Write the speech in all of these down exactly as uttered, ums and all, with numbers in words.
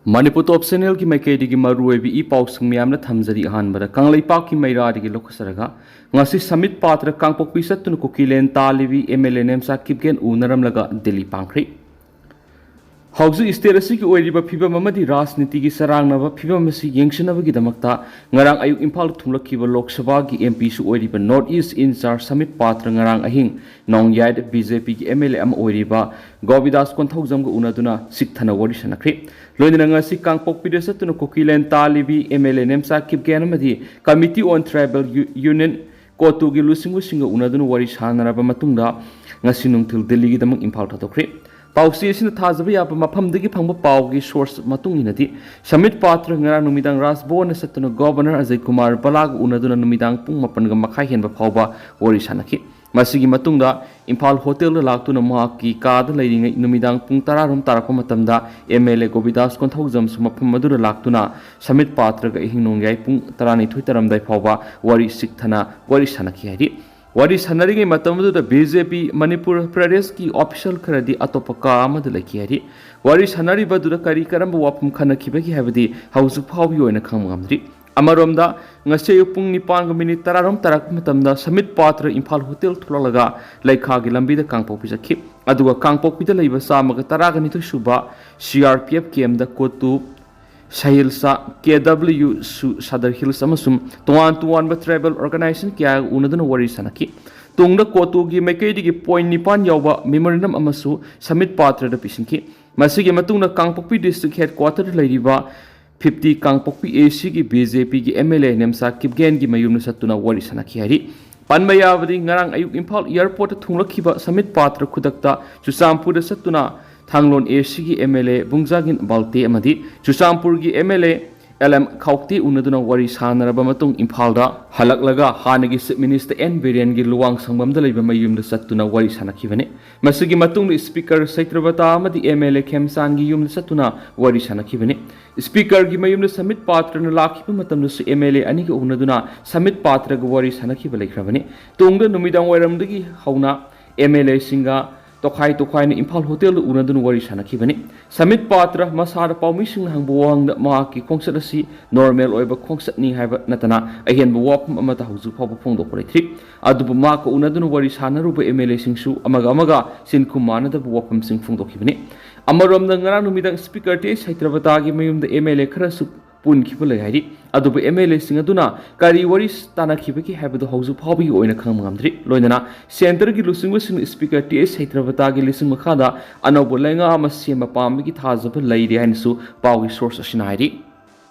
ꯃꯅꯤꯄꯨꯔ ꯇꯣꯞ ꯆꯦꯅꯦꯜꯒꯤ ꯃꯥꯏꯀꯩꯗꯒꯤ ꯃꯔꯨꯑꯣꯏꯕ ꯏ ꯄꯥꯎꯁꯤꯡ ꯃꯌꯥꯝꯅ ꯊꯝꯖꯔꯤ꯫ ꯑꯍꯥꯟꯕꯗ ꯀꯪꯂꯩꯄꯥꯛꯀꯤ ꯃꯩꯔꯥꯗꯒꯤ ꯂꯧꯈꯠꯆꯔꯒ, ꯉꯁꯤ ꯁꯃꯤꯠ ꯄꯥꯇ꯭ꯔ ꯀꯥꯡꯄꯣꯛꯄꯤ ꯆꯠꯇꯨꯅ ꯀꯨꯀꯤꯂꯦꯟ ꯇꯥꯜꯂꯤꯕꯤ ꯑꯦꯝ ꯑꯦꯜ ꯑꯦ ꯅꯦꯝꯆꯥ ꯀꯤꯞꯒꯦꯟ ꯎꯅꯔꯝꯂꯒ ꯗꯤꯜꯂꯤ ꯄꯥꯡꯈ꯭ꯔꯤ꯫ ꯍꯧꯖꯤꯛ ꯁ꯭ꯇꯦꯠ ꯑꯁꯤꯒꯤ ꯑꯣꯏꯔꯤꯕ ꯐꯤꯕꯝ ꯑꯃꯗꯤ ꯔꯥꯖꯅꯤꯇꯤꯒꯤ ꯆꯔꯥꯡꯅꯕ ꯐꯤꯕꯝ ꯑꯁꯤ ꯌꯦꯡꯁꯤꯟꯅꯕꯒꯤꯗꯃꯛꯇ ꯉꯔꯥꯡ ꯑꯌꯨꯛ ꯏꯝꯐꯥꯜꯗ ꯊꯨꯡꯂꯛꯈꯤꯕ ꯂꯣꯛ ꯁꯚꯥꯒꯤ ꯑꯦꯝ ꯄꯤꯁꯨ ꯑꯣꯏꯔꯤꯕ ꯅꯣꯔꯠ ꯏꯁ ꯏꯟꯆꯥꯔꯖ ꯁꯃꯤꯠ ꯄꯥꯇ꯭ꯔ ꯉꯔꯥꯡ ꯑꯍꯤꯡ ꯅꯣꯡꯌꯥꯏꯗ ꯕꯤ ꯖꯦ ꯄꯤꯒꯤ ꯑꯦꯝ ꯑꯦꯜ ꯑꯦ ꯑꯃ ꯑꯣꯏꯔꯤꯕ ꯒꯣꯕꯤꯗꯥꯁ ꯀꯣꯟꯊꯧꯖꯝꯒ ꯎꯅꯗꯨꯅ ꯁꯤꯛꯊꯅ ꯋꯥꯔꯤ ꯁꯥꯟꯅꯈ꯭ꯔꯤ꯫ ꯂꯣꯏꯅꯅ ꯉꯁꯤ ꯀꯥꯡꯄꯣꯛꯄꯤꯗ ꯆꯠꯇꯨꯅ ꯀꯨꯀꯤꯂꯦꯟ ꯇꯥꯜꯂꯤꯕꯤ ꯑꯦꯝ ꯑꯦꯜ ꯑꯦ ꯅꯦꯝꯆꯥ ꯀꯤꯞꯒꯦꯟ ꯑꯃꯗꯤ Committee on Tribal U-, Union ꯀꯣꯇꯨꯒꯤ ꯂꯨꯆꯤꯡꯕꯁꯤꯡꯒ ꯎꯅꯗꯨꯅ ꯋꯥꯔꯤ ꯁꯥꯟꯅꯔꯕ ꯃꯇꯨꯡꯗ ꯉꯁꯤ ꯅꯨꯡꯊꯤꯜ ꯗꯤꯜꯂꯤꯒꯤꯗꯃꯛ ꯏꯝꯐꯥꯜ ꯊꯥꯗꯣꯛꯈ꯭ꯔꯤ꯫ ꯄꯥꯎꯆꯦ ꯑꯁꯤꯅ ꯊꯥꯖꯕ ꯌꯥꯕ ꯃꯐꯝꯗꯒꯤ ꯐꯪꯕ ꯄꯥꯎꯒꯤ ꯁꯣꯔꯁ ꯃꯇꯨꯡ ꯏꯟꯅꯗꯤ, ꯁꯃꯤꯠ ꯄꯥꯇ꯭ꯔ ꯉꯔꯥꯡ ꯅꯨꯃꯤꯗꯥꯡ ꯔꯥꯖꯚꯋꯟꯗ ꯆꯠꯇꯨꯅ ꯒꯣꯚꯔꯅꯔ ꯑꯖꯌ ꯀꯨꯃꯥꯔ ꯚꯜꯂꯥꯒ ꯎꯅꯗꯨꯅ ꯅꯨꯃꯤꯗꯥꯡ ꯄꯨꯡ ꯃꯥꯄꯟꯒ ꯃꯈꯥꯏ ꯍꯦꯟꯕ ꯐꯥꯎꯕ ꯋꯥꯔꯤ ꯁꯥꯟꯅꯈꯤ꯫ ꯃꯁꯤꯒꯤ ꯃꯇꯨꯡꯗ ꯏꯝꯐꯥꯜ ꯍꯣꯇꯦꯜꯗ ꯂꯥꯛꯇꯨꯅ ꯃꯍꯥꯛꯀꯤ ꯀꯥꯗ ꯂꯩꯔꯤꯉꯩ ꯅꯨꯃꯤꯗꯥꯡ ꯄꯨꯡ ꯇꯔꯥꯔꯣꯝ ꯇꯥꯔꯛꯄ ꯃꯇꯝꯗ ꯑꯦꯝ ꯑꯦꯜ ꯑꯦ ꯒꯣꯕꯤꯗꯥꯁ ꯀꯣꯟꯊꯧꯖꯝꯁꯨ ꯃꯐꯝ ꯑꯗꯨꯗ ꯂꯥꯛꯇꯨꯅ ꯁꯃꯤꯠ ꯄꯥꯇ꯭ꯔꯒ ꯑꯍꯤꯡ ꯅꯣꯡꯌꯥꯏ ꯄꯨꯡ ꯇꯔꯥꯅꯤꯊꯣꯏ ꯇꯥꯔꯝꯗꯥꯏ ꯐꯥꯎꯕ ꯋꯥꯔꯤ ꯁꯤꯛꯊꯅ ꯋꯥꯔꯤ ꯁꯥꯟꯅꯈꯤ ꯍꯥꯏꯔꯤ꯫ ꯋꯥꯔꯤ ꯁꯥꯟꯅꯔꯤꯉꯩ ꯃꯇꯝ ꯑꯗꯨꯗ ꯕꯤ ꯖꯦ ꯄꯤ ꯃꯅꯤꯄꯨꯔ ꯄ꯭ꯔꯗꯦꯁꯀꯤ ꯑꯣꯐꯤꯁꯤꯌꯦꯜ ꯈꯔꯗꯤ ꯑꯇꯣꯞꯄ ꯀꯥ ꯑꯃꯗ ꯂꯩꯈꯤ ꯍꯥꯏꯔꯤ꯫ ꯋꯥꯔꯤ ꯁꯥꯟꯅꯔꯤꯕ ꯑꯗꯨꯗ ꯀꯔꯤ ꯀꯔꯝꯕ ꯋꯥꯐꯝ ꯈꯟꯅꯈꯤꯕꯒꯦ ꯍꯥꯏꯕꯗꯤ ꯍꯧꯖꯤꯛ ꯐꯥꯎꯕꯒꯤ ꯑꯣꯏꯅ ꯈꯪꯕ ꯉꯝꯗ꯭ꯔꯤ꯫ ꯑꯃꯔꯣꯝꯗ, ꯉꯁꯤ ꯑꯌꯨꯛ ꯄꯨꯡ ꯅꯤꯄꯥꯟꯒ ꯃꯤꯅꯤꯠ ꯇꯔꯥꯔꯣꯝ ꯇꯥꯔꯛꯄ ꯃꯇꯝꯗ ꯁꯃꯤꯠ ꯄꯥꯇ꯭ꯔ ꯏꯝꯐꯥꯜ ꯍꯣꯇꯦꯜ ꯊꯣꯛꯂꯛꯂꯒ ꯂꯩꯈꯥꯒꯤ ꯂꯝꯕꯤꯗ ꯀꯥꯡꯄꯣꯛꯄꯤ ꯆꯠꯈꯤ꯫ ꯑꯗꯨꯒ ꯀꯥꯡꯄꯣꯛꯄꯤꯗ ꯂꯩꯕ ꯆꯥꯝꯃꯒ ꯇꯔꯥꯒ ꯅꯤꯊꯣꯏ ꯁꯨꯕ ꯁꯤ ꯑꯥꯔ ꯄꯤ ꯑꯦꯐ ꯀꯦꯝꯗ ꯀꯣꯇꯨ, ꯁꯍꯤꯜꯁꯥ, ꯀꯦ ꯗꯕ꯭ꯂꯤꯌꯨ ꯁꯨ, ꯁꯗꯔ ꯍꯤꯜꯁ ꯑꯃꯁꯨꯡ ꯇꯣꯉꯥꯟ ꯇꯣꯉꯥꯟꯕ ꯇ꯭ꯔꯥꯏꯕꯦꯜ ꯑꯣꯔꯒꯅꯥꯏꯖꯦꯁꯟ ꯀꯌꯥꯒ ꯎꯅꯗꯨꯅ ꯋꯥꯔꯤ ꯁꯥꯟꯅꯈꯤ꯫ ꯇꯨꯡꯗ ꯀꯣꯇꯨꯒꯤ ꯃꯥꯏꯀꯩꯗꯒꯤ ꯄꯣꯏꯟꯠ ꯅꯤꯄꯥꯟ ꯌꯥꯎꯕ ꯃꯦꯃꯣꯔꯦꯟꯗꯝ ꯑꯃꯁꯨ ꯁꯃꯤꯠ ꯄꯥꯇ꯭ꯔꯗ ꯄꯤꯁꯤꯟꯈꯤ꯫ ꯃꯁꯤꯒꯤ ꯃꯇꯨꯡꯗ ꯀꯥꯡꯄꯣꯛꯄꯤ ꯗꯤꯁꯇ꯭ꯔꯤꯛ ꯍꯦꯗꯀ꯭ꯋꯥꯇꯔꯗ ꯂꯩꯔꯤꯕ ꯐꯤꯐꯇꯤ ꯀꯥꯡꯄꯣꯛꯄꯤ ꯑꯦ ꯁꯤꯒꯤ ꯕꯤ ꯖꯦ ꯄꯤꯒꯤ ꯑꯦꯝ ꯑꯦꯜ ꯑꯦ ꯅꯦꯝꯆꯥ ꯀꯤꯞꯒꯦꯟꯒꯤ ꯃꯌꯨꯝꯗ ꯆꯠꯇꯨꯅ ꯋꯥꯔꯤ ꯁꯥꯟꯅꯈꯤ ꯍꯥꯏꯔꯤ꯫ ꯄꯟꯕ ꯌꯥꯕꯗꯤ, ꯉꯔꯥꯡ ꯑꯌꯨꯛ ꯏꯝꯐꯥꯜ ꯑꯦꯌꯔꯄꯣꯔꯠꯇ ꯊꯨꯡꯂꯛꯈꯤꯕ ꯁꯃꯤꯠ ꯄꯥꯇ꯭ꯔ ꯈꯨꯗꯛꯇ ꯆꯨꯔꯆꯥꯟꯄꯨꯔꯗ ꯆꯠꯇꯨꯅ ꯊꯥꯡꯂꯣꯟ ꯑꯦ ꯁꯤꯒꯤ ꯑꯦꯝ ꯑꯦꯜ ꯑꯦ ꯕꯨꯡꯖꯥꯒꯤꯟ ꯕꯥꯜꯇꯦ ꯑꯃꯗꯤ ꯆꯨꯔꯆꯥꯟꯄꯨꯔꯒꯤ M L A L M Khaute ꯎꯅꯗꯨꯅ ꯋꯥꯔꯤ ꯁꯥꯟꯅꯔꯕ ꯃꯇꯨꯡ ꯏꯝꯐꯥꯜꯗ ꯍꯜꯂꯛꯂꯒ ꯍꯥꯟꯅꯒꯤ ꯆꯤꯐ ꯃꯤꯅꯤꯁꯇꯔ ꯑꯦꯟ ꯕꯤꯔꯦꯟꯒꯤ ꯂꯨꯋꯥꯡ ꯁꯪꯕꯝꯗ ꯂꯩꯕ ꯃꯌꯨꯝꯗ ꯆꯠꯇꯨꯅ ꯋꯥꯔꯤ ꯁꯥꯟꯅꯈꯤꯕꯅꯤ꯫ ꯃꯁꯤꯒꯤ ꯃꯇꯨꯡꯗ ꯁ꯭ꯄꯤꯀꯔ ꯁꯩꯇ꯭ꯔꯕꯇꯥ ꯑꯃꯗꯤ ꯑꯦꯝ ꯑꯦꯜ ꯑꯦ ꯈꯦꯝꯆꯥꯟꯒꯤ ꯌꯨꯝꯗ ꯆꯠꯇꯨꯅ ꯋꯥꯔꯤ ꯁꯥꯟꯅꯈꯤꯕꯅꯤ꯫ ꯁ꯭ꯄꯤꯀꯔꯒꯤ ꯃꯌꯨꯝꯗ ꯁꯃꯤꯠ ꯄꯥꯇ꯭ꯔꯅ ꯂꯥꯛꯈꯤꯕ ꯃꯇꯝꯗꯁꯨ ꯑꯦꯝ ꯑꯦꯜ ꯑꯦ ꯑꯅꯤꯒ ꯎꯅꯗꯨꯅ ꯁꯃꯤꯠ ꯄꯥꯇ꯭ꯔꯒ ꯋꯥꯔꯤ ꯁꯥꯟꯅꯈꯤꯕ ꯂꯩꯈ꯭ꯔꯕꯅꯤ꯫ ꯇꯨꯡꯗ ꯅꯨꯃꯤꯗꯥꯡ ꯋꯥꯏꯔꯝꯗꯒꯤ ꯍꯧꯅ ꯑꯦꯝ ꯑꯦꯜ ꯑꯦꯁꯤꯡꯒ ꯇꯣꯈꯥꯏ ꯇꯣꯈꯥꯏꯅ ꯏꯝꯐꯥꯜ ꯍꯣꯇꯦꯜꯗ ꯎꯅꯗꯨꯅ ꯋꯥꯔꯤ ꯁꯥꯅꯈꯤꯕꯅꯤ꯫ ꯁꯃꯤꯠ ꯄꯥꯇ꯭ꯔ ꯃꯁꯥꯗ ꯄꯥꯎꯃꯤꯁꯤꯡꯅ ꯍꯪꯕ ꯋꯥꯍꯪꯗ ꯃꯍꯥꯛꯀꯤ ꯈꯣꯡꯆꯠ ꯑꯁꯤ ꯅꯣꯔꯃꯦꯜ ꯑꯣꯏꯕ ꯈꯣꯡꯆꯠꯅꯤ ꯍꯥꯏꯕ ꯅꯠꯇꯅ ꯑꯍꯦꯟꯕ ꯋꯥꯐꯝ ꯑꯃꯠꯇ ꯍꯧꯖꯤꯛ ꯐꯥꯎꯕ ꯐꯣꯡꯗꯣꯛꯄ ꯂꯩꯇ꯭ꯔꯤ꯫ ꯑꯗꯨꯕꯨ ꯃꯍꯥꯛꯀ ꯎꯅꯗꯨꯅ ꯋꯥꯔꯤ ꯁꯥꯟꯅꯔꯨꯕ ꯑꯦꯝ ꯑꯦꯜ ꯑꯦꯁꯤꯡꯁꯨ ꯑꯃꯒ ꯑꯃꯒ ꯁꯤꯟꯈꯨꯝ ꯃꯥꯟꯅꯗꯕ ꯋꯥꯐꯝꯁꯤꯡ ꯐꯣꯡꯗꯣꯛꯈꯤꯕꯅꯤ꯫ ꯑꯃꯔꯣꯝꯗ ꯉꯔꯥꯡ ꯅꯨꯃꯤꯗꯥꯡ ꯁ꯭ꯄꯤꯀꯔ ꯇꯤ ꯑꯩꯆ ꯁꯩꯇ꯭ꯔꯕꯇꯥꯒꯤ ꯃꯌꯨꯝꯗ ꯑꯦꯝ ꯑꯦꯜ ꯑꯦ ꯈꯔꯁꯨ ꯄꯨꯟꯈꯤꯕ ꯂꯩ ꯍꯥꯏꯔꯤ꯫ ꯑꯗꯨꯕꯨ ꯑꯦꯝ ꯑꯦꯜ ꯑꯦꯁꯤꯡ ꯑꯗꯨꯅ ꯀꯔꯤ ꯋꯥꯔꯤ ꯇꯥꯟꯅꯈꯤꯕꯒꯦ ꯍꯥꯏꯕꯗꯨ ꯍꯧꯖꯤꯛ ꯐꯥꯎꯕꯒꯤ ꯑꯣꯏꯅ ꯈꯪꯕ ꯉꯝꯗ꯭ꯔꯤ꯫ ꯂꯣꯏꯅꯅ ꯁꯦꯟꯇꯔꯒꯤ ꯂꯨꯆꯤꯡꯕꯁꯤꯡꯅ ꯁ꯭ꯄꯤꯀꯔ ꯇꯤ ꯑꯩꯆ ꯁꯩꯇ꯭ꯔꯕꯇꯥꯒꯤ ꯂꯤꯁꯤꯡ ꯃꯈꯥꯗ ꯑꯅꯧꯕ ꯂꯩꯉꯥꯛ ꯑꯃ ꯁꯦꯝꯕ ꯄꯥꯝꯕꯒꯤ ꯊꯥꯖꯕ ꯂꯩꯔꯤ ꯍꯥꯏꯅꯁꯨ ꯄꯥꯎꯒꯤ ꯁꯣꯔꯁ ꯑꯁꯤꯅ ꯍꯥꯏꯔꯤ꯫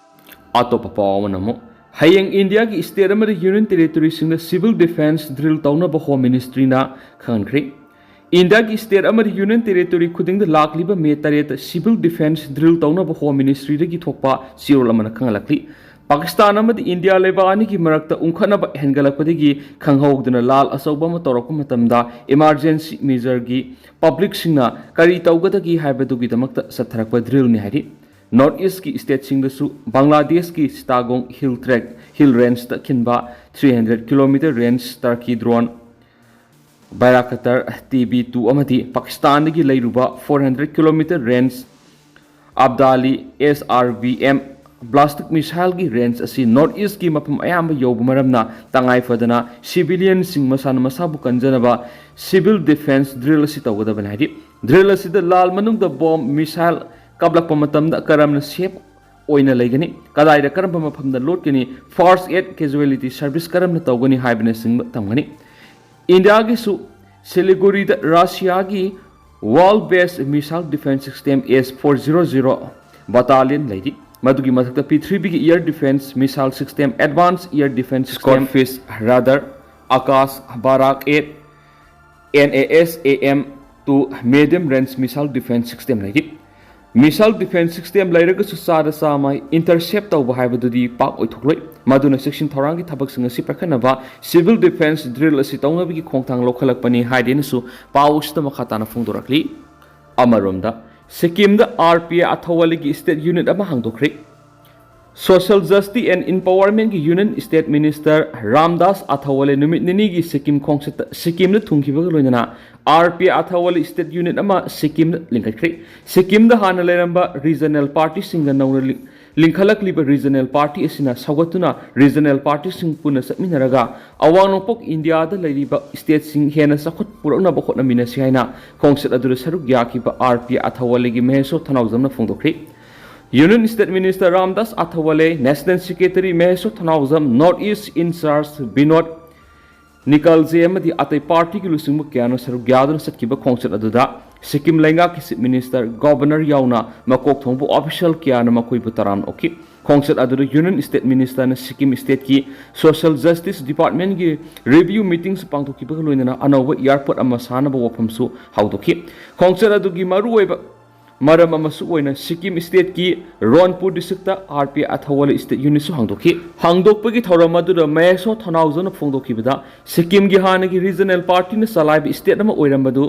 ꯑꯇꯣꯞꯄ ꯄꯥꯎ ꯑꯃꯅ ꯑꯃꯨꯛ, ꯍꯌꯦꯡ ꯏꯟꯗꯤꯌꯥꯒꯤ ꯁ꯭ꯇꯦꯠ ꯑꯃꯗꯤ ꯌꯨꯅꯤꯌꯟ ꯇꯦꯔꯤꯇꯣꯔꯤꯁꯤꯡꯗ ꯁꯤꯚꯤꯜ ꯗꯤꯐꯦꯟꯁ ꯗ꯭ꯔꯤꯜ ꯇꯧꯅꯕ ꯍꯣꯝ ꯃꯤꯅꯤꯁꯇ꯭ꯔꯤꯅ ꯈꯪꯍꯟꯈ꯭ꯔꯦ꯫ ꯏꯟꯗꯤꯌꯥꯒꯤ ꯁ꯭ꯇꯦꯠ ꯑꯃꯗꯤ ꯌꯨꯅꯤꯌꯟ ꯇꯦꯔꯤꯇꯣꯔꯤ ꯈꯨꯗꯤꯡꯗ ꯂꯥꯛꯂꯤꯕ ꯃꯦ ꯇꯔꯦꯠꯇ ꯁꯤꯚꯤꯜ ꯗꯤꯐꯦꯟꯁ ꯗ꯭ꯔꯤꯜ ꯇꯧꯅꯕ ꯍꯣꯝ ꯃꯤꯅꯤꯁꯇ꯭ꯔꯤꯗꯒꯤ ꯊꯣꯛꯄ ꯆꯦꯔꯣꯜ ꯑꯃꯅ ꯈꯪꯍꯜꯂꯛꯂꯤ꯫ ꯄꯥꯀꯤꯁꯇꯥꯟ ꯑꯃꯗꯤ ꯏꯟꯗꯤꯌꯥ ꯂꯩꯕꯥꯛ ꯑꯅꯤꯒꯤ ꯃꯔꯛꯇ ꯎꯪꯈꯠꯅꯕ ꯍꯦꯟꯒꯠꯂꯛꯄꯗꯒꯤ ꯈꯪꯍꯧꯗꯅ ꯂꯥꯜ ꯑꯆꯧꯕ ꯑꯃ ꯇꯧꯔꯛꯄ ꯃꯇꯝꯗ ꯏꯃꯥꯔꯖꯦꯟꯁꯤ ꯃꯦꯖꯔꯒꯤ ꯄꯕ꯭ꯂꯤꯛꯁꯤꯡꯅ ꯀꯔꯤ ꯇꯧꯒꯗꯒꯦ ꯍꯥꯏꯕꯗꯨꯒꯤꯗꯃꯛꯇ ꯆꯠꯊꯔꯛꯄ ꯗ꯭ꯔꯤꯜꯅꯤ ꯍꯥꯏꯔꯤ꯫ ꯅꯣꯔꯠ ꯏꯁꯀꯤ ꯁ꯭ꯇꯦꯠꯁꯤꯡꯗꯁꯨ ꯕꯪꯒ꯭ꯂꯥꯗꯦꯁꯀꯤ ꯆꯤꯇꯥꯒꯣꯡ ꯍꯤꯜ ꯇ꯭ꯔꯦꯛ, ꯍꯤꯜ ꯔꯦꯟꯖꯇ ꯈꯤꯟꯕ ꯊ꯭ꯔꯤ ꯍꯟꯗ꯭ꯔꯦꯠ ꯀꯤꯂꯣꯃꯤꯇꯔ ꯔꯦꯟꯖ ꯇꯔꯀꯤ drone Bayraktar T B two ꯑꯃꯗꯤ ꯄꯥꯀꯤꯁꯇꯥꯟꯗꯒꯤ ꯂꯩꯔꯨꯕ four hundred kilometre range Abdali S R B M ballistic ꯃꯤꯁꯥꯏꯜꯒꯤ ꯔꯦꯟꯖ ꯑꯁꯤ ꯅꯣꯔꯠ ꯏꯁꯀꯤ ꯃꯐꯝ ꯑꯌꯥꯝꯕ ꯌꯧꯕ ꯃꯔꯝꯅ ꯇꯉꯥꯏ ꯐꯗꯅ ꯁꯤꯚꯤꯂꯤꯌꯟꯁꯤꯡ ꯃꯁꯥꯅ ꯃꯁꯥꯕꯨ ꯀꯟꯖꯅꯕ ꯁꯤꯚꯤꯜ ꯗꯤꯐꯦꯟꯁ ꯗ꯭ꯔꯤꯜ ꯑꯁꯤ ꯇꯧꯒꯗꯕꯅꯤ ꯍꯥꯏꯔꯤ꯫ ꯗ꯭ꯔꯤꯜ ꯑꯁꯤꯗ ꯂꯥꯜ ꯃꯅꯨꯡꯗ ꯕꯣꯝ ꯃꯤꯁꯥꯏꯜ ꯀꯥꯞꯂꯛꯄ ꯃꯇꯝꯗ ꯀꯔꯝꯅ ꯁꯦꯐ ꯑꯣꯏꯅ ꯂꯩꯒꯅꯤ, ꯀꯗꯥꯏꯗ ꯀꯔꯝꯕ ꯃꯐꯝꯗ ꯂꯣꯠꯀꯅꯤ, ꯐꯥꯔꯁ ꯑꯦꯗ ꯀꯦꯖꯨꯋꯦꯂꯤꯇꯤ ꯁꯔꯚꯤꯁ ꯀꯔꯝꯅ ꯇꯧꯒꯅꯤ ꯍꯥꯏꯕꯅꯆꯤꯡꯕ ꯇꯝꯒꯅꯤ꯫ ꯏꯟꯗꯤꯌꯥꯒꯤꯁꯨ ꯁꯤꯂꯤꯒꯨꯔꯤꯗ ꯔꯁꯤꯌꯥꯒꯤ ꯋꯥꯔꯜ base missile defence system S four zero zero battalion ꯂꯩꯔꯤ꯫ ꯃꯗꯨꯒꯤ ꯃꯊꯛꯇ ꯄ꯭ꯔꯤꯊꯤꯕꯤꯒꯤ air defence missile system, advance air defence system, ꯁ꯭ꯀꯣꯠꯐꯤꯁ radar, Akash, Barak eight, N A S A M two medium range missile defence system ꯂꯩꯔꯤ꯫ Missile defence system ꯂꯩꯔꯒꯁꯨ ꯆꯥꯗ ꯆꯥꯝꯃ intercept ꯇꯧꯕ ꯍꯥꯏꯕꯗꯨꯗꯤ ꯄꯥꯛ ꯑꯣꯏꯊꯣꯛꯂꯣꯏ꯫ ꯃꯗꯨꯅ ꯆꯦꯛꯁꯤꯟ ꯊꯧꯔꯥꯡꯒꯤ ꯊꯕꯛꯁꯤꯡ ꯑꯁꯤ ꯄꯥꯏꯈꯠꯅꯕ ꯁꯤꯚꯤꯜ ꯗꯤꯐꯦꯟꯁ ꯗ꯭ꯔꯤꯜ ꯑꯁꯤ ꯇꯧꯅꯕꯒꯤ ꯈꯣꯡꯊꯥꯡ ꯂꯧꯈꯠꯂꯛꯄꯅꯤ ꯍꯥꯏꯗꯦꯅꯁꯨ ꯄꯥꯎ ꯑꯁꯤꯗ ꯃꯈꯥ ꯇꯥꯅ ꯐꯣꯡꯗꯣꯔꯛꯂꯤ꯫ ꯑꯃꯔꯣꯝꯗ, ꯁꯤꯛꯀꯤꯝꯗ ꯑꯥꯔ ꯄꯤ ꯑꯥꯏ ꯑꯊꯧꯋꯥꯂꯤꯒꯤ ꯁ꯭ꯇꯦꯠ ꯌꯨꯅꯤꯠ ꯑꯃ ꯍꯥꯡꯗꯣꯛꯈ꯭ꯔꯦ꯫ ꯁꯣꯁꯤꯌꯦꯜ ꯖꯁꯇꯤꯁ ꯑꯦꯟ ꯏꯝꯄꯥꯋꯔꯃꯦꯟꯒꯤ union state minister Ramdas Athawale ꯅꯨꯃꯤꯠ ꯅꯤꯅꯤꯒꯤ ꯁꯤꯛꯀꯤꯝ ꯈꯣꯡꯆꯠꯇ ꯁꯤꯛꯀꯤꯝꯗ ꯊꯨꯡꯈꯤꯕꯒ ꯂꯣꯏꯅꯅ R P Athawale state unit ꯑꯃ ꯁꯤꯛꯀꯤꯝꯗ ꯂꯤꯡꯈꯠꯈ꯭ꯔꯦ꯫ ꯁꯤꯛꯀꯤꯝꯗ ꯍꯥꯟꯅ ꯂꯩꯔꯝꯕ ꯔꯤꯖꯅꯦꯜ ꯄꯥꯔꯇꯤꯁꯤꯡꯒ ꯅꯧꯅ ꯂꯤꯡ-, ꯂꯤꯡꯈꯠꯂꯛꯂꯤꯕ ꯔꯤꯖꯅꯦꯜ ꯄꯥꯔꯇꯤ ꯑꯁꯤꯅ ꯁꯧꯒꯠꯇꯨꯅ ꯔꯤꯖꯅꯦꯜ ꯄꯥꯔꯇꯤꯁꯤꯡ ꯄꯨꯟꯅ ꯆꯠꯃꯤꯟꯅꯔꯒ ꯑꯋꯥꯡ ꯅꯣꯡꯄꯣꯛ ꯏꯟꯗꯤꯌꯥꯗ ꯂꯩꯔꯤꯕ ꯁ꯭ꯇꯦꯠꯁꯤꯡ ꯍꯦꯟꯅ ꯆꯥꯎꯈꯠ ꯄꯨꯔꯛꯅꯕ ꯍꯣꯠꯅꯃꯤꯟꯅꯁꯤ ꯍꯥꯏꯅ ꯈꯣꯡꯆꯠ ꯑꯗꯨꯗ ꯁꯔꯨꯛ ꯌꯥꯈꯤꯕ ꯑꯥꯔ ꯄꯤ ꯑꯊꯋꯥꯂꯤꯒꯤ ꯃꯍꯦꯁꯣ ꯊꯅꯥꯎꯖꯝꯅ ꯐꯣꯡꯗꯣꯛꯈ꯭ꯔꯦ꯫ Union state minister Ramdas Athawale, national secretary Mahesho Thounaojam, north east incharge Binod Nikalje ꯑꯃꯗꯤ ꯑꯇꯩ ꯄꯥꯔꯇꯤꯒꯤ ꯂꯨꯆꯤꯡꯕ ꯀꯌꯥꯅ ꯁꯔꯨꯛ ꯌꯥꯗꯨꯅ ꯆꯠꯈꯤꯕ ꯈꯣꯡꯆꯠ ꯑꯗꯨꯗ ꯁꯤꯛꯀꯤꯝ ꯂꯩꯉꯥꯛꯀꯤ ꯆꯤꯐ ꯃꯤꯅꯤꯁꯇꯔ, ꯒꯣꯚꯔꯅꯔ ꯌꯥꯎꯅ ꯃꯀꯣꯛ ꯊꯣꯡꯕ ꯑꯣꯐꯤꯁꯤꯌꯦꯜ ꯀꯌꯥꯅ ꯃꯈꯣꯏꯕꯨ ꯇꯔꯥꯝꯅ ꯑꯣꯛꯈꯤ꯫ ꯈꯣꯡꯆꯠ ꯑꯗꯨꯗ ꯌꯨꯅꯤꯌꯟ ꯁ꯭ꯇꯦꯠ ꯃꯤꯅꯤꯁꯇꯔꯅ ꯁꯤꯛꯀꯤꯝ ꯁ꯭ꯇꯦꯠꯀꯤ ꯁꯣꯁꯤꯌꯦꯜ ꯖꯁꯇꯤꯁ ꯗꯤꯄꯥꯔꯠꯃꯦꯟꯒꯤ ꯔꯤꯚꯤꯌꯨ ꯃꯤꯇꯤꯡꯁꯨ ꯄꯥꯡꯊꯣꯛꯈꯤꯕꯒ ꯂꯣꯏꯅꯅ ꯑꯅꯧꯕ ꯑꯦꯌꯥꯔꯄꯣꯔꯠ ꯑꯃ ꯁꯥꯅꯕ ꯋꯥꯐꯝꯁꯨ ꯍꯧꯗꯣꯛꯈꯤ꯫ ꯈꯣꯡꯆꯠ ꯑꯗꯨꯒꯤ ꯃꯔꯨꯑꯣꯏꯕ ꯃꯔꯝ ꯑꯃꯁꯨ ꯑꯣꯏꯅ ꯁꯤꯛꯀꯤꯝ ꯁ꯭ꯇꯦꯠꯀꯤ ꯔꯣꯟꯄꯨꯔ district R P Athawale state ꯌꯨꯅꯤꯠꯁꯨ ꯍꯥꯡꯗꯣꯛꯈꯤ꯫ ꯍꯥꯡꯗꯣꯛꯄꯒꯤ ꯊꯧꯔꯝ ꯑꯗꯨꯗ ꯃꯍꯦꯁꯣ ꯊꯅꯥꯎꯖꯝꯅ ꯐꯣꯡꯗꯣꯛꯈꯤꯕꯗ, ꯁꯤꯛꯀꯤꯝꯒꯤ ꯍꯥꯟꯅꯒꯤ ꯔꯤꯖꯅꯦꯜ ꯄꯥꯔꯇꯤꯅ ꯆꯂꯥꯏꯕ ꯁ꯭ꯇꯦꯠ ꯑꯃ ꯑꯣꯏꯔꯝꯕꯗꯨ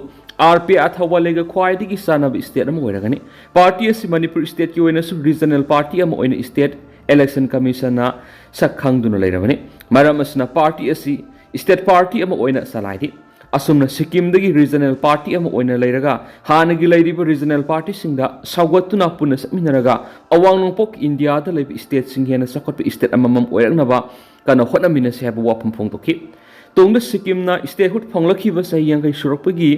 ꯑꯥꯔ ꯄꯤ ꯑꯊꯋꯥꯂꯦꯒ ꯈ꯭ꯋꯥꯏꯗꯒꯤ ꯆꯥꯟꯅꯕ ꯁ꯭ꯇꯦꯠ ꯑꯃ ꯑꯣꯏꯔꯒꯅꯤ꯫ ꯄꯥꯔꯇꯤ ꯑꯁꯤ ꯃꯅꯤꯄꯨꯔ ꯁ꯭ꯇꯦꯠꯀꯤ ꯑꯣꯏꯅꯁꯨ ꯔꯤꯖꯅꯦꯜ ꯄꯥꯔꯇꯤ ꯑꯃ ꯑꯣꯏꯅ ꯁ꯭ꯇꯦꯠ ꯏꯂꯦꯛꯁꯟ ꯀꯃꯤꯁꯟꯅ ꯁꯛ ꯈꯪꯗꯨꯅ ꯂꯩꯔꯕꯅꯤ꯫ ꯃꯔꯝ ꯑꯁꯤꯅ ꯄꯥꯔꯇꯤ ꯑꯁꯤ ꯁ꯭ꯇꯦꯠ ꯄꯥꯔꯇꯤ ꯑꯃ ꯑꯣꯏꯅ ꯆꯂꯥꯏꯔꯤ꯫ ꯑꯁꯨꯝꯅ ꯁꯤꯛꯀꯤꯝꯗꯒꯤ ꯔꯤꯖꯅꯦꯜ ꯄꯥꯔꯇꯤ ꯑꯃ ꯑꯣꯏꯅ ꯂꯩꯔꯒ ꯍꯥꯟꯅꯒꯤ ꯂꯩꯔꯤꯕ ꯔꯤꯖꯅꯦꯜ ꯄꯥꯔꯇꯤꯁꯤꯡꯗ ꯁꯧꯒꯠꯇꯨꯅ ꯄꯨꯟꯅ ꯆꯠꯃꯤꯟꯅꯔꯒ ꯑꯋꯥꯡ ꯅꯣꯡꯄꯣꯛ ꯏꯟꯗꯤꯌꯥꯗ ꯂꯩꯕ ꯁ꯭ꯇꯦꯠꯁꯤꯡ ꯍꯦꯟꯅ ꯆꯥꯎꯈꯠꯄ ꯁ꯭ꯇꯦꯠ ꯑꯃꯃꯝ ꯑꯣꯏꯔꯛꯅꯕ ꯀꯟꯅ ꯍꯣꯠꯅꯃꯤꯟꯅꯁꯤ ꯍꯥꯏꯕ ꯋꯥꯐꯝ ꯐꯣꯡꯗꯣꯛꯈꯤ꯫ ꯇꯨꯡꯗ ꯁꯤꯛꯀꯤꯝꯅ ꯁ꯭ꯇꯦꯠꯍꯨꯗ ꯐꯪꯂꯛꯈꯤꯕ ꯆꯍꯤ ꯌꯥꯡꯈꯩ ꯁꯨꯔꯛꯄꯒꯤ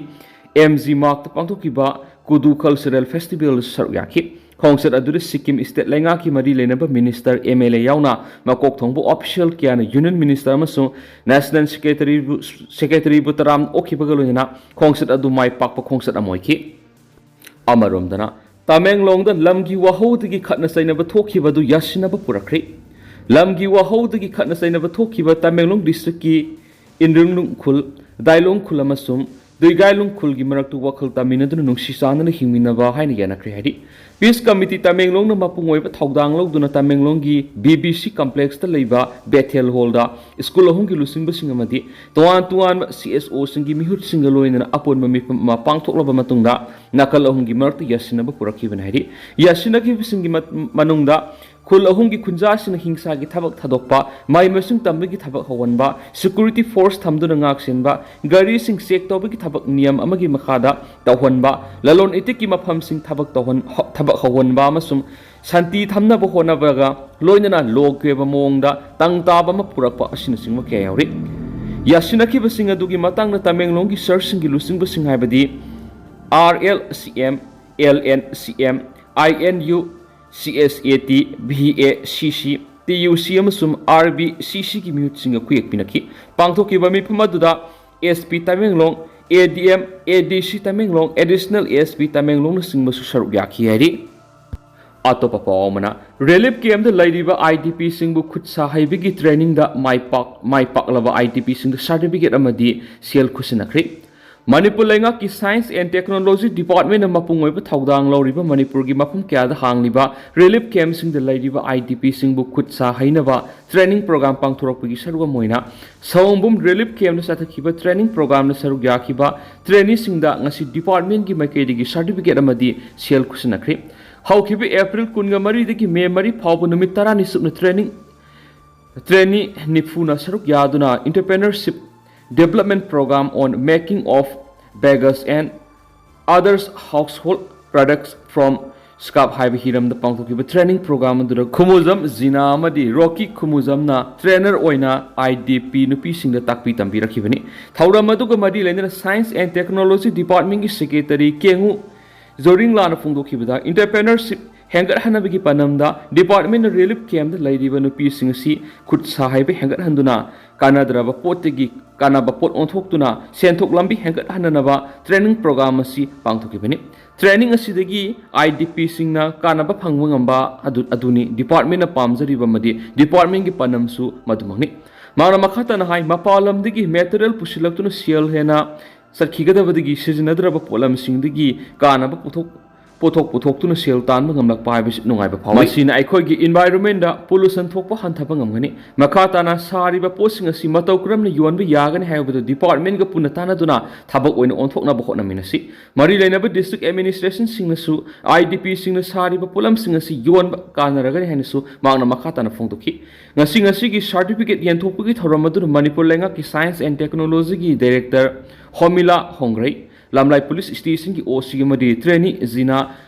ꯑꯦꯝ ꯖꯤ ꯃꯥꯔꯛꯇ ꯄꯥꯡꯊꯣꯛꯈꯤꯕ ꯀꯨꯗꯨ ꯀꯜꯆꯔꯦꯜ ꯐꯦꯁꯇꯤꯚꯦꯜꯗꯁꯨ ꯁꯔꯨꯛ ꯌꯥꯈꯤ꯫ ꯈꯣꯡꯆꯠ ꯑꯗꯨꯗ ꯁꯤꯛꯀꯤꯝ ꯁ꯭ꯇꯦꯠ ꯂꯩꯉꯥꯛꯀꯤ ꯃꯔꯤ ꯂꯩꯅꯕ ꯃꯤꯅꯤꯁꯇꯔ, ꯑꯦꯝ ꯑꯦꯜ ꯑꯦ ꯌꯥꯎꯅ ꯃꯀꯣꯛ ꯊꯣꯡꯕ ꯑꯣꯐꯤꯁꯤꯌꯦꯜ ꯀꯌꯥꯅ ꯌꯨꯅꯤꯌꯟ ꯃꯤꯅꯤꯁꯇꯔ ꯑꯃꯁꯨꯡ ꯅꯦꯁꯅꯦꯜ ꯁꯦꯀ꯭ꯔꯦꯇꯔꯤꯕꯨ, ꯁꯦꯀ꯭ꯔꯦꯇꯔꯤꯕꯨ ꯇꯔꯥꯝꯅ ꯑꯣꯛꯈꯤꯕꯒ ꯂꯣꯏꯅꯅ ꯈꯣꯡꯆꯠ ꯑꯗꯨ ꯃꯥꯏ ꯄꯥꯛꯄ ꯈꯣꯡꯆꯠ ꯑꯃ ꯑꯣꯏꯈꯤ꯫ ꯑꯃꯔꯣꯝꯗꯅ, ꯇꯃꯦꯡꯂꯣꯡꯗ ꯂꯝꯒꯤ ꯋꯥꯍꯧꯗꯒꯤ ꯈꯠꯅ ꯆꯩꯅꯕ ꯊꯣꯛꯈꯤꯕ ꯑꯗꯨ ꯌꯥꯁꯤꯟꯅꯕ ꯄꯨꯔꯛꯈ꯭ꯔꯦ꯫ ꯂꯝꯒꯤ ꯋꯥꯍꯧꯗꯒꯤ ꯈꯠꯅ ꯆꯩꯅꯕ ꯊꯣꯛꯈꯤꯕ ꯇꯃꯦꯡꯂꯣꯡ ꯗꯤꯁꯇ꯭ꯔꯤꯛꯀꯤ ꯏꯟꯔꯨꯡꯂꯨꯡ ꯈꯨꯜ, ꯗꯥꯏꯂꯣꯡ ꯈꯨꯜ ꯑꯃꯁꯨꯡ ꯗꯨꯏꯒꯥꯏꯂꯨꯡ ꯈꯨꯜꯒꯤ ꯃꯔꯛꯇ ꯋꯥꯈꯜ ꯇꯥꯃꯤꯟꯅꯗꯨꯅ ꯅꯨꯡꯁꯤ ꯆꯥꯟꯅꯅ ꯍꯤꯡꯃꯤꯟꯅꯕ ꯍꯥꯏꯅ ꯌꯥꯅꯈ꯭ꯔꯦ ꯍꯥꯏꯔꯤ꯫ Peace Committee ꯇꯃꯦꯡꯂꯣꯡꯅ ꯃꯄꯨꯡ ꯑꯣꯏꯕ ꯊꯧꯗꯥꯡ ꯂꯧꯗꯨꯅ ꯇꯃꯦꯡꯂꯣꯡꯒꯤ B B C complexꯇ ꯂꯩꯕ Bethel Hallꯗ ꯁ꯭ꯀꯨꯜ ꯑꯍꯨꯝꯒꯤ ꯂꯨꯆꯤꯡꯕꯁꯤꯡ ꯑꯃꯗꯤ ꯇꯣꯉꯥꯟ ꯇꯣꯉꯥꯟꯕ C S Oꯁꯤꯡꯒꯤ ꯃꯤꯍꯨꯠꯁꯤꯡꯒ ꯂꯣꯏꯅꯅ ꯑꯄꯨꯟꯕ ꯃꯤꯐꯝ ꯑꯃ ꯄꯥꯡꯊꯣꯛꯂꯕ ꯃꯇꯨꯡꯗ ꯅꯥꯀꯜ ꯑꯍꯨꯝꯒꯤ ꯃꯔꯛꯇ ꯌꯥꯁꯤꯟꯅꯕ ꯄꯨꯔꯛꯈꯤꯕꯅꯤ ꯍꯥꯏꯔꯤ꯫ ꯌꯥꯁꯤꯟꯅꯈꯤꯕꯁꯤꯡꯒꯤ ꯃ-, ꯃꯅꯨꯡꯗ ꯈꯨꯜ ꯑꯍꯨꯝꯒꯤ ꯈꯨꯟꯖꯥꯁꯤꯡꯅ ꯍꯤꯡꯁꯥꯒꯤ ꯊꯕꯛ ꯊꯥꯗꯣꯛꯄ, ꯃꯍꯩ ꯃꯁꯤꯡ ꯇꯝꯕꯒꯤ ꯊꯕꯛ ꯍꯧꯍꯟꯕ, security force ꯊꯝꯗꯨꯅ ꯉꯥꯛꯁꯦꯟꯕ, ꯒꯥꯔꯤꯁꯤꯡ check ꯇꯧꯕꯒꯤ ꯊꯕꯛ ꯅꯤꯌꯝ ꯑꯃꯒꯤ ꯃꯈꯥꯗ ꯇꯧꯍꯟꯕ, ꯂꯂꯣꯟ ꯏꯇꯤꯛꯀꯤ ꯃꯐꯝꯁꯤꯡ ꯊꯕꯛ ꯇꯧꯍꯟ-, ꯍ-, ꯊꯕꯛ ꯍꯧꯍꯟꯕ ꯑꯃꯁꯨꯡ ꯁꯥꯟꯇꯤ ꯊꯝꯅꯕ ꯍꯣꯠꯅꯕꯒ ꯂꯣꯏꯅꯅ ꯂꯣꯛꯀꯤ ꯑꯣꯏꯕ ꯃꯑꯣꯡꯗ ꯇꯪ ꯇꯥꯕ ꯑꯃ ꯄꯨꯔꯛꯄ ꯑꯁꯤꯅꯆꯤꯡꯕ ꯀꯌꯥ ꯌꯥꯎꯔꯤ꯫ ꯌꯥꯁꯤꯟꯅꯈꯤꯕꯁꯤꯡ ꯑꯗꯨꯒꯤ ꯃꯇꯥꯡꯗ ꯇꯃꯦꯡꯂꯣꯡꯒꯤ ꯁꯍꯔꯁꯤꯡꯒꯤ ꯂꯨꯆꯤꯡꯕꯁꯤꯡ ꯍꯥꯏꯕꯗꯤ R L C M, L N C M, I N U, C S A T, B A C C, T U C ꯑꯃꯁꯨꯡ R B C Cꯒꯤ ꯃꯤꯍꯨꯠꯁꯤꯡꯒ ꯈꯨꯌꯦꯛ ꯄꯤꯅꯈꯤ꯫ ꯄꯥꯡꯊꯣꯛꯈꯤꯕ ꯃꯤꯐꯝ ꯑꯗꯨꯗ S P Tamenglong, A D M, A D C Tamenglong, Additional S P ꯇꯃꯦꯡꯂꯣꯡꯅꯆꯤꯡꯕꯁꯨ ꯁꯔꯨꯛ ꯌꯥꯈꯤ ꯍꯥꯏꯔꯤ꯫ ꯑꯇꯣꯞꯄ ꯄꯥꯎ ꯑꯃꯅ, relief campꯗ ꯂꯩꯔꯤꯕ IDPꯁꯤꯡꯕꯨ ꯈꯨꯠ ꯁꯥ ꯍꯩꯕꯒꯤ trainingꯗ ꯃꯥꯏ ꯄꯥꯛ-, ꯃꯥꯏ ꯄꯥꯛꯂꯕ IDPꯁꯤꯡꯗ certificate ꯑꯃꯗꯤ ꯁꯦꯜ ꯈꯨꯠꯁꯤꯟꯅꯈ꯭ꯔꯤ꯫ ꯃꯅꯤꯄꯨꯔ ꯂꯩꯉꯥꯛꯀꯤ Science and Technology Departmentꯅ ꯃꯄꯨꯡ ꯑꯣꯏꯕ ꯊꯧꯗꯥꯡ ꯂꯧꯔꯤꯕ ꯃꯅꯤꯄꯨꯔꯒꯤ ꯃꯐꯝ ꯀꯌꯥꯗ ꯍꯥꯡꯂꯤꯕ relief campꯁꯤꯡꯗ ꯂꯩꯔꯤꯕ IDPꯁꯤꯡꯕꯨ ꯈꯨꯠ ꯁꯥ ꯍꯩꯅꯕ training program ꯄꯥꯡꯊꯣꯔꯛꯄꯒꯤ ꯁꯔꯨꯛ ꯑꯃ ꯑꯣꯏꯅ ꯁꯑꯣꯝꯕꯨꯝ relief campꯗ ꯆꯠꯊꯈꯤꯕ training programꯗ ꯁꯔꯨꯛ ꯌꯥꯈꯤꯕ traineeꯁꯤꯡꯗ ꯉꯁꯤ departmentꯀꯤ ꯃꯥꯏꯀꯩꯗꯒꯤ certificate ꯑꯃꯗꯤ ꯁꯦꯜ ꯈꯨꯠꯁꯤꯟꯅꯈ꯭ꯔꯤ꯫ ꯍꯧꯈꯤꯕ April ꯀꯨꯟꯃꯔꯤꯗꯒꯤ May ꯃꯔꯤ ꯐꯥꯎꯕ ꯅꯨꯃꯤꯠ ꯇꯔꯥꯅꯤ ꯆꯨꯞꯅ training, trainee ꯅꯤꯐꯨꯅ ꯁꯔꯨꯛ ꯌꯥꯗꯨꯅ Entrepreneurship Development Program on Making of Bags and Others Household Products from Scrap ꯍꯥꯏꯕ ꯍꯤꯔꯝꯗ ꯄꯥꯡꯊꯣꯛꯈꯤꯕ training program ꯑꯗꯨꯗ ꯈꯨꯃꯨꯖꯝ ꯖꯤꯅꯥ ꯑꯃꯗꯤ ꯔꯣꯀꯤ ꯈꯨꯃꯨꯖꯝꯅ trainer ꯑꯣꯏꯅ IDP ꯅꯨꯄꯤꯁꯤꯡꯗ ꯇꯥꯛꯄꯤ ꯇꯝꯕꯤꯔꯛꯈꯤꯕꯅꯤ꯫ ꯊꯧꯔꯝ ꯑꯗꯨꯒ ꯃꯔꯤ ꯂꯩꯅꯅ Science and Technology Departmentꯀꯤ Secretary ꯀꯦꯡꯉꯨ ꯖꯣꯔꯤꯡꯂꯥꯅ ꯐꯣꯡꯗꯣꯛꯈꯤꯕꯗ, entrepreneurship ꯍꯦꯟꯒꯠꯍꯟꯅꯕꯒꯤ ꯄꯥꯟꯗꯝꯗ departmentꯅ relief campꯗ ꯂꯩꯔꯤꯕ ꯅꯨꯄꯤꯁꯤꯡ ꯑꯁꯤ ꯈꯨꯠ ꯁꯥ ꯍꯩꯕ ꯍꯦꯟꯒꯠꯍꯟꯗꯨꯅ ꯀꯥꯟꯅꯗ꯭ꯔꯕ ꯄꯣꯠꯇꯒꯤ ꯀꯥꯟꯅꯕ ꯄꯣꯠ ꯑꯣꯟꯊꯣꯛꯇꯨꯅ ꯁꯦꯟꯊꯣꯛ ꯂꯝꯕꯤ ꯍꯦꯟꯒꯠꯍꯟꯅꯅꯕ training program ꯑꯁꯤ ꯄꯥꯡꯊꯣꯛꯈꯤꯕꯅꯤ꯫ Training ꯑꯁꯤꯗꯒꯤ IDPꯁꯤꯡꯅ ꯀꯥꯟꯅꯕ ꯐꯪꯕ ꯉꯝꯕ ꯑꯗꯨ, ꯑꯗꯨꯅꯤ departmentꯅ ꯄꯥꯝꯖꯔꯤꯕ ꯑꯃꯗꯤ departmentꯀꯤ ꯄꯥꯟꯗꯝꯁꯨ ꯃꯗꯨꯃꯛꯅꯤ꯫ ꯃꯍꯥꯛꯅ ꯃꯈꯥ ꯇꯥꯅ ꯍꯥꯏ, ꯃꯄꯥꯟ ꯂꯝꯗꯒꯤ material ꯄꯨꯁꯤꯜꯂꯛꯇꯨꯅ ꯁꯦꯜ ꯍꯦꯟꯅ ꯆꯠꯈꯤꯒꯗꯕꯗꯒꯤ ꯁꯤꯖꯤꯟꯅꯗ꯭ꯔꯕ ꯄꯣꯠꯂꯝꯁꯤꯡꯗꯒꯤ ꯀꯥꯟꯅꯕ ꯄꯨꯊꯣꯛ-, ꯄꯣꯠꯊꯣꯛ ꯄꯨꯊꯣꯛꯇꯨꯅ ꯁꯦꯜ ꯇꯥꯟꯕ ꯉꯝꯂꯛꯄ ꯍꯥꯏꯕꯁꯤ ꯅꯨꯡꯉꯥꯏꯕ ꯐꯥꯎꯏ꯫ ꯃꯁꯤꯅ ꯑꯩꯈꯣꯏꯒꯤ environment ꯄꯣꯂꯨꯁꯟ ꯊꯣꯛꯄ ꯍꯟꯊꯕ ꯉꯝꯒꯅꯤ꯫ ꯃꯈꯥ ꯇꯥꯅ ꯁꯥꯔꯤꯕ ꯄꯣꯠꯁꯤꯡ ꯑꯁꯤ ꯃꯇꯧ ꯀꯔꯝꯅ ꯌꯣꯟꯕ ꯌꯥꯒꯅꯤ ꯍꯥꯏꯕꯗꯨ department ꯄꯨꯟꯅ ꯇꯥꯟꯅꯗꯨꯅ ꯊꯕꯛ ꯑꯣꯏꯅ ꯑꯣꯟꯊꯣꯛꯅꯕ ꯍꯣꯠꯅꯃꯤꯟꯅꯁꯤ꯫ ꯃꯔꯤ ꯂꯩꯅꯕ district administration ꯁꯤꯡꯅꯁꯨ IDP ꯁꯤꯡꯅ ꯁꯥꯔꯤꯕ ꯄꯣꯠꯂꯝꯁꯤꯡ ꯑꯁꯤ ꯌꯣꯟꯕ ꯀꯥꯟꯅꯔꯒꯅꯤ ꯍꯥꯏꯅꯁꯨ ꯃꯍꯥꯛꯅ ꯃꯈꯥ ꯇꯥꯅ ꯐꯣꯡꯗꯣꯛꯈꯤ꯫ ꯉꯁꯤ ꯉꯁꯤꯒꯤ certificate ꯌꯦꯟꯊꯣꯛꯄꯒꯤ ꯊꯧꯔꯝ ꯑꯗꯨꯗ ꯃꯅꯤꯄꯨꯔ ꯂꯩꯉꯥꯛꯀꯤ Science and Technology ꯒꯤ director ꯍꯣꯃꯤꯂꯥ ꯍꯣꯡꯒ꯭ꯔꯩ, ꯂꯝꯂꯥꯏ police station ꯒꯤ OC ꯑꯃꯗꯤ trainee ꯖꯤꯅꯥ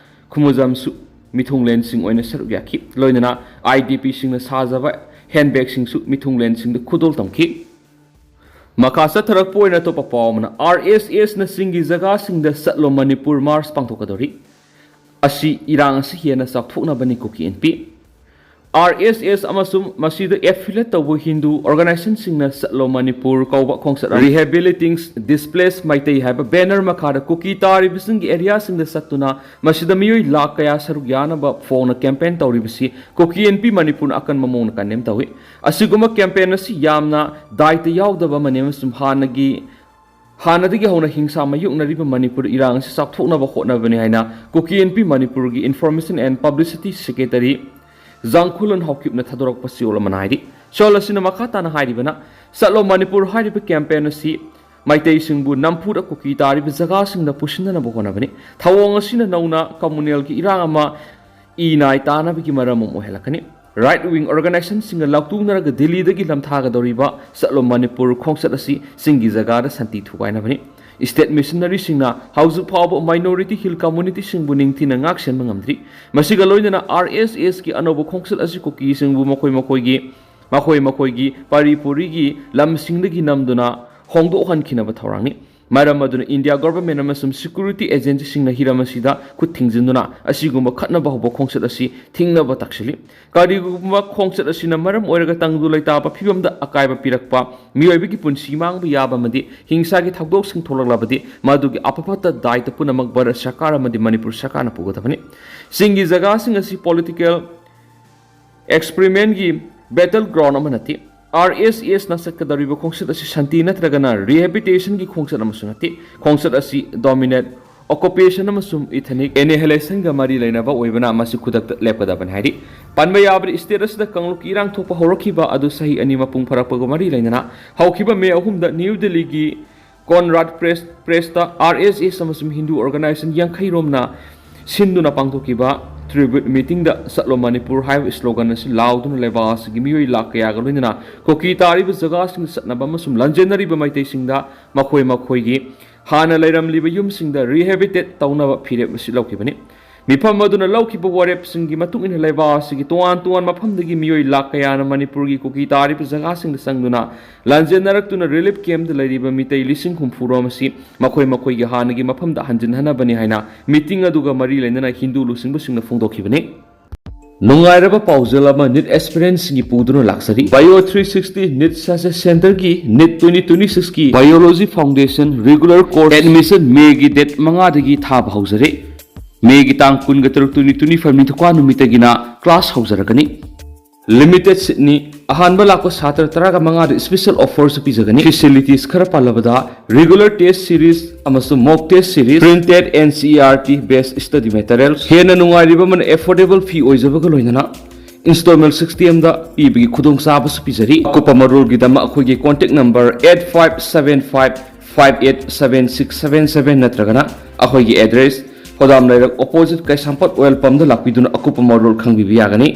ꯈꯨꯃꯨꯖꯝꯁꯨ ꯃꯤꯊꯨꯡꯂꯦꯟꯁꯤꯡ ꯑꯣꯏꯅ ꯁꯔꯨꯛ ꯌꯥꯈꯤ꯫ ꯂꯣꯏꯅꯅ IDP ꯁꯤꯡꯅ ꯁꯥꯖꯕ handbag ꯁꯤꯡꯁꯨ ꯃꯤꯊꯨꯡꯂꯦꯟꯁꯤꯡꯗ ꯈꯨꯗꯣꯜ ꯇꯝꯈꯤ꯫ ꯃꯈꯥ ꯆꯠꯊꯔꯛꯄ ꯑꯣꯏꯅ ꯑꯇꯣꯞꯄ ꯄꯥꯎ ꯑꯃꯅ, RSS ꯅ ꯆꯤꯡꯒꯤ ꯖꯒꯥꯁꯤꯡꯗ ꯆꯠꯂꯣ ꯃꯅꯤꯄꯨꯔ march ꯄꯥꯡꯊꯣꯛꯀꯗꯧꯔꯤ꯫ ꯑꯁꯤ ꯏꯔꯥꯡ ꯑꯁꯤ ꯍꯦꯟꯅ ꯆꯥꯎꯊꯣꯛꯅꯕꯅꯤ ꯀꯨꯀꯤ ꯏꯟꯄꯤ꯫ RSS ꯑꯃꯁꯨꯡ ꯃꯁꯤꯗ affiliate ꯇꯧꯕ ꯍꯤꯟꯗꯨ organization ꯁꯤꯡꯅ ꯆꯠꯂꯣ ꯃꯅꯤꯄꯨꯔ ꯀꯧꯕ ꯈꯣꯡꯆꯠ ꯑꯃ, Rehabilitating Displaced ꯃꯩꯇꯩ ꯍꯥꯏꯕ banner ꯃꯈꯥꯗ ꯀꯨꯀꯤ ꯇꯥꯔꯤꯕꯁꯤꯡꯒꯤ area ꯁꯤꯡꯗ ꯆꯠꯇꯨꯅ ꯃꯁꯤꯗ ꯃꯤꯑꯣꯏ ꯂꯥꯈ ꯀꯌꯥ ꯁꯔꯨꯛ ꯌꯥꯅꯕ ꯐꯣꯡꯅ campaign ꯇꯧꯔꯤꯕꯁꯤ ꯀꯨꯀꯤ ꯏꯟꯄꯤ ꯃꯅꯤꯄꯨꯔꯅ ꯑꯀꯟꯕ ꯃꯑꯣꯡꯗ condemn ꯇꯧꯏ꯫ ꯑꯁꯤꯒꯨꯝꯕ campaign ꯑꯁꯤ ꯌꯥꯝꯅ ꯗꯥꯏꯇ ꯌꯥꯎꯗꯕ ꯑꯃꯅꯤ ꯑꯃꯁꯨꯡ ꯍꯥꯟꯅꯒꯤ ꯍꯥꯟꯅꯗꯒꯤ ꯍꯧꯅ ꯍꯤꯡꯁꯥ ꯃꯥꯌꯣꯛꯅꯔꯤꯕ ꯃꯅꯤꯄꯨꯔ ꯏꯔꯥꯡ ꯑꯁꯤ ꯆꯥꯎꯊꯣꯛꯅꯕ ꯍꯣꯠꯅꯕꯅꯤ ꯍꯥꯏꯅ ꯀꯨꯀꯤ ꯏꯟꯄꯤ ꯃꯅꯤꯄꯨꯔꯒꯤ Information and Publicity Secretary ꯖꯥꯡꯈꯨꯂꯨꯟ ꯍꯥꯎꯀꯤꯞꯅ ꯊꯥꯗꯣꯔꯛꯄ ꯆꯦꯔꯣꯜ ꯑꯃꯅ ꯍꯥꯏꯔꯤ꯫ ꯆꯦꯔꯣꯜ ꯑꯁꯤꯅ ꯃꯈꯥ ꯇꯥꯅ ꯍꯥꯏꯔꯤꯕꯅ, ꯆꯠꯂꯣ ꯃꯅꯤꯄꯨꯔ ꯍꯥꯏꯔꯤꯕ campaign ꯑꯁꯤ ꯃꯩꯇꯩꯁꯤꯡꯕꯨ ꯅꯝꯐꯨꯗ ꯀꯨꯀꯤ ꯇꯥꯔꯤꯕ ꯖꯒꯥꯁꯤꯡꯗ ꯄꯨꯁꯤꯟꯅꯅꯕ ꯍꯣꯠꯅꯕꯅꯤ꯫ ꯊꯧꯑꯣꯡ ꯑꯁꯤꯅ ꯅꯧꯅ communal ꯒꯤ ꯏꯔꯥꯡ ꯑꯃ ꯏ ꯅꯥꯏ ꯇꯥꯅꯕꯒꯤ ꯃꯔꯝ ꯑꯃ ꯑꯣꯏꯍꯜꯂꯛꯀꯅꯤ꯫ Right wing organization ꯁꯤꯡꯒ ꯂꯥꯎꯇꯨꯅꯔꯒ ꯗꯤꯜꯂꯤꯗꯒꯤ ꯂꯝꯊꯥꯒꯗꯧꯔꯤꯕ ꯆꯠꯂꯣ ꯃꯅꯤꯄꯨꯔ ꯈꯣꯡꯆꯠ ꯑꯁꯤ ꯆꯤꯡꯒꯤ ꯖꯒꯥꯗ ꯁꯥꯟꯇꯤ ꯊꯨꯒꯥꯏꯅꯕꯅꯤ꯫ State missionary ꯁꯤꯡꯅ ꯍꯧꯖꯤꯛ ꯐꯥꯎꯕ minority hill community ꯁꯤꯡꯕꯨ ꯅꯤꯡꯊꯤꯅ ꯉꯥꯛꯁꯦꯟꯕ ꯉꯝꯗ꯭ꯔꯤ꯫ ꯃꯁꯤꯒ ꯂꯣꯏꯅꯅ RSS ꯀꯤ ꯑꯅꯧꯕ ꯈꯣꯡꯆꯠ ꯑꯁꯤ ꯀꯨꯀꯤꯁꯤꯡꯕꯨ ꯃꯈꯣꯏ ꯃꯈꯣꯏꯒꯤ ꯃꯈꯣꯏ ꯃꯈꯣꯏꯒꯤ ꯄꯔꯤ ꯄꯨꯔꯤꯒꯤ ꯂꯝꯁꯤꯡꯗꯒꯤ ꯅꯝꯗꯨꯅ ꯍꯣꯡꯗꯣꯛꯍꯟꯈꯤꯅꯕ ꯊꯧꯔꯥꯡꯅꯤ꯫ ꯃꯔꯝ ꯑꯗꯨꯅ India government ꯑꯃꯁꯨꯡ security agency ꯁꯤꯡꯅ ꯍꯤꯔꯝ ꯑꯁꯤꯗ ꯈꯨꯠ ꯊꯤꯡꯖꯤꯟꯗꯨꯅ ꯑꯁꯤꯒꯨꯝꯕ ꯈꯠꯅꯕ ꯍꯧꯕ ꯈꯣꯡꯆꯠ ꯑꯁꯤ ꯊꯤꯡꯅꯕ ꯇꯥꯛꯁꯤꯜꯂꯤ꯫ ꯀꯔꯤꯒꯨꯝꯕ ꯈꯣꯡꯆꯠ ꯑꯁꯤꯅ ꯃꯔꯝ ꯑꯣꯏꯔꯒ ꯇꯪꯗꯨ ꯂꯩꯇꯥꯕ ꯐꯤꯕꯝꯗ ꯑꯀꯥꯏꯕ ꯄꯤꯔꯛꯄ, ꯃꯤꯑꯣꯏꯕꯒꯤ ꯄꯨꯟꯁꯤ ꯃꯥꯡꯕ ꯌꯥꯕ ꯑꯃꯗꯤ ꯍꯤꯡꯁꯥꯒꯤ ꯊꯧꯗꯣꯛꯁꯤꯡ ꯊꯣꯛꯂꯛꯂꯕꯗꯤ ꯃꯗꯨꯒꯤ ꯑꯐ ꯐꯠꯇ ꯗꯥꯏꯇ ꯄꯨꯝꯅꯃꯛ ꯚꯥꯔꯠ ꯁꯔꯀꯥꯔ ꯑꯃꯗꯤ ꯃꯅꯤꯄꯨꯔ ꯁꯔꯀꯥꯔꯅ ꯄꯨꯒꯗꯕꯅꯤ꯫ ꯆꯤꯡꯒꯤ ꯖꯒꯥꯁꯤꯡ ꯑꯁꯤ political experiment ꯒꯤ battle ground ꯑꯃ ꯅꯠꯇꯦ꯫ RSS ꯅ ꯆꯠꯀꯗꯧꯔꯤꯕ ꯈꯣꯡꯆꯠ ꯑꯁꯤ ꯁꯥꯟꯇꯤ ꯅꯠꯇ꯭ꯔꯒꯅ rehabilitation ꯒꯤ ꯈꯣꯡꯆꯠ ꯑꯃꯁꯨ ꯅꯠꯇꯦ꯫ ꯈꯣꯡꯆꯠ ꯑꯁꯤ dominate Occupation ꯑꯃꯁꯨꯡ ethnic annihilationꯒ ꯃꯔꯤ ꯂꯩꯅꯕ ꯑꯣꯏꯕꯅ ꯃꯁꯤ ꯈꯨꯗꯛꯇ ꯂꯦꯞꯀꯗꯕꯅꯤ ꯍꯥꯏꯔꯤ꯫ ꯄꯟꯕ ꯌꯥꯕꯗꯤ, state ꯑꯁꯤꯗ ꯀꯥꯡꯂꯨꯞꯀꯤ ꯏꯔꯥꯡ ꯊꯣꯛꯄ ꯍꯧꯔꯛꯈꯤꯕ ꯑꯗꯨ ꯆꯍꯤ ꯑꯅꯤ ꯃꯄꯨꯡ ꯐꯥꯔꯛꯄꯒ ꯃꯔꯤ ꯂꯩꯅꯅ ꯍꯧꯈꯤꯕ ꯃꯦ ꯑꯍꯨꯝꯗ ꯅ꯭ꯌꯨ ꯗꯤꯜꯂꯤꯒꯤ ꯀꯣꯟꯔꯥꯗ ꯄ꯭ꯔꯦꯁ ꯄ꯭ꯔꯦꯁꯇ ꯑꯥꯔ ꯑꯦꯁ ꯑꯦꯁ ꯑꯃꯁꯨꯡ ꯍꯤꯟꯗꯨ organization ꯌꯥꯡꯈꯩ ꯔꯣꯝꯅ ꯁꯤꯟꯗꯨꯅ ꯄꯥꯡꯊꯣꯛꯈꯤꯕ tribute meetingꯗ ꯆꯠꯂꯣ ꯃꯅꯤꯄꯨꯔ ꯍꯥꯏꯕ slogan ꯑꯁꯤ ꯂꯥꯎꯗꯨꯅ ꯂꯩꯕꯥꯛ ꯑꯁꯤꯒꯤ ꯃꯤꯑꯣꯏ ꯂꯥꯈ ꯀꯌꯥꯒ ꯂꯣꯏꯅꯅ ꯀꯨꯀꯤ ꯇꯥꯔꯤꯕ ꯖꯒꯥꯁꯤꯡꯗ ꯆꯠꯅꯕ ꯑꯃꯁꯨꯡ ꯂꯥꯟꯖꯦꯟꯅꯔꯤꯕ ꯃꯩꯇꯩꯁꯤꯡꯗ ꯃꯈꯣꯏ ꯃꯈꯣꯏꯒꯤ ꯍꯥꯟꯅ ꯂꯩꯔꯝꯂꯤꯕ ꯌꯨꯝꯁꯤꯡꯗ rehabilitate ꯇꯧꯅꯕ ꯐꯤꯔꯦꯞ ꯑꯁꯤ ꯂꯧꯈꯤꯕꯅꯤ꯫ ꯃꯤꯐꯝ ꯑꯗꯨꯅ ꯂꯧꯈꯤꯕ ꯋꯥꯔꯦꯞꯁꯤꯡꯒꯤ ꯃꯇꯨꯡ ꯏꯟꯅ ꯂꯩꯕꯥꯛ ꯑꯁꯤꯒꯤ ꯇꯣꯉꯥꯟ ꯇꯣꯉꯥꯟꯕ ꯃꯐꯝꯗꯒꯤ ꯃꯤꯑꯣꯏ ꯂꯥꯈ ꯀꯌꯥꯅ ꯃꯅꯤꯄꯨꯔꯒꯤ ꯀꯨꯀꯤ ꯇꯥꯔꯤꯕ ꯖꯒꯥꯁꯤꯡꯗ ꯆꯪꯗꯨꯅ ꯂꯥꯟꯖꯦꯟꯅꯔꯛꯇꯨꯅ relief campꯇ ꯂꯩꯔꯤꯕ ꯃꯤꯇꯩ ꯂꯤꯁꯤꯡ ꯍꯨꯝꯐꯨ ꯔꯣꯝ ꯑꯁꯤ ꯃꯈꯣꯏ ꯃꯈꯣꯏꯒꯤ ꯍꯥꯟꯅꯒꯤ ꯃꯐꯝꯗ ꯍꯟꯖꯤꯟꯍꯟꯅꯕꯅꯤ ꯍꯥꯏꯅ meeting ꯑꯗꯨꯒ ꯃꯔꯤ ꯂꯩꯅꯅ ꯍꯤꯟꯗꯨ ꯂꯨꯆꯤꯡꯕꯁꯤꯡꯅ ꯐꯣꯡꯗꯣꯛꯈꯤꯕꯅꯤ꯫ ꯅꯨꯡꯉꯥꯏꯔꯕ ꯄꯥꯎꯖꯦꯜ ꯑꯃ NEET aspirantꯁꯤꯡꯒꯤ ꯄꯨꯗꯨꯅ ꯂꯥꯛꯆꯔꯤ꯫ Bio three sixty NEET Success Centreꯒꯤ NEET twenty twenty sixꯀꯤ Biology Foundation regular course admission ꯃꯦꯒꯤ date ꯃꯉꯥꯗꯒꯤ ꯊꯥꯕ ꯍꯧꯖꯔꯦ꯫ ꯃꯦꯒꯤ ꯇꯥꯡ ꯀꯨꯟꯒ ꯇꯔꯨꯛ, twenty twenty five ꯅꯤꯡꯊꯧꯀꯥ ꯅꯨꯃꯤꯠꯇꯒꯤꯅ class ꯍꯧꯖꯔꯒꯅꯤ꯫ Limited seatꯅꯤ꯫ ꯑꯍꯥꯟꯕ ꯂꯥꯛꯄ ꯁꯥꯇ꯭ꯔ ꯇꯔꯥꯒ ꯃꯉꯥꯗ special offerꯁꯨ ꯄꯤꯖꯒꯅꯤ꯫ Facilities ꯈꯔ ꯄꯜꯂꯕꯗ, regular test series ꯑꯃꯁꯨꯡ mock test series, printed NCERT based study materials, ꯍꯦꯟꯅ ꯅꯨꯡꯉꯥꯏꯔꯤꯕ ꯑꯃꯅ affordable fee ꯑꯣꯏꯖꯕꯒ ꯂꯣꯏꯅꯅ installment systemꯗ ꯄꯤꯕꯒꯤ ꯈꯨꯗꯣꯡꯆꯥꯕꯁꯨ ꯄꯤꯖꯔꯤ꯫ ꯑꯀꯨꯞꯄ ꯃꯔꯣꯜꯒꯤꯗꯃꯛ ꯑꯩꯈꯣꯏꯒꯤ contact number eight five seven five five eight seven six seven seven ꯅꯠꯇ꯭ꯔꯒꯅ ꯑꯩꯈꯣꯏꯒꯤ address, ꯍꯣꯗꯥꯝ ꯂꯩꯔꯛ opposite ꯀꯩꯁꯥꯝꯄꯥꯠ oil pumpꯗ ꯂꯥꯛꯄꯤꯗꯨꯅ ꯑꯀꯨꯞꯄ ꯃꯔꯣꯜ ꯈꯪꯕꯤꯕ ꯌꯥꯒꯅꯤ꯫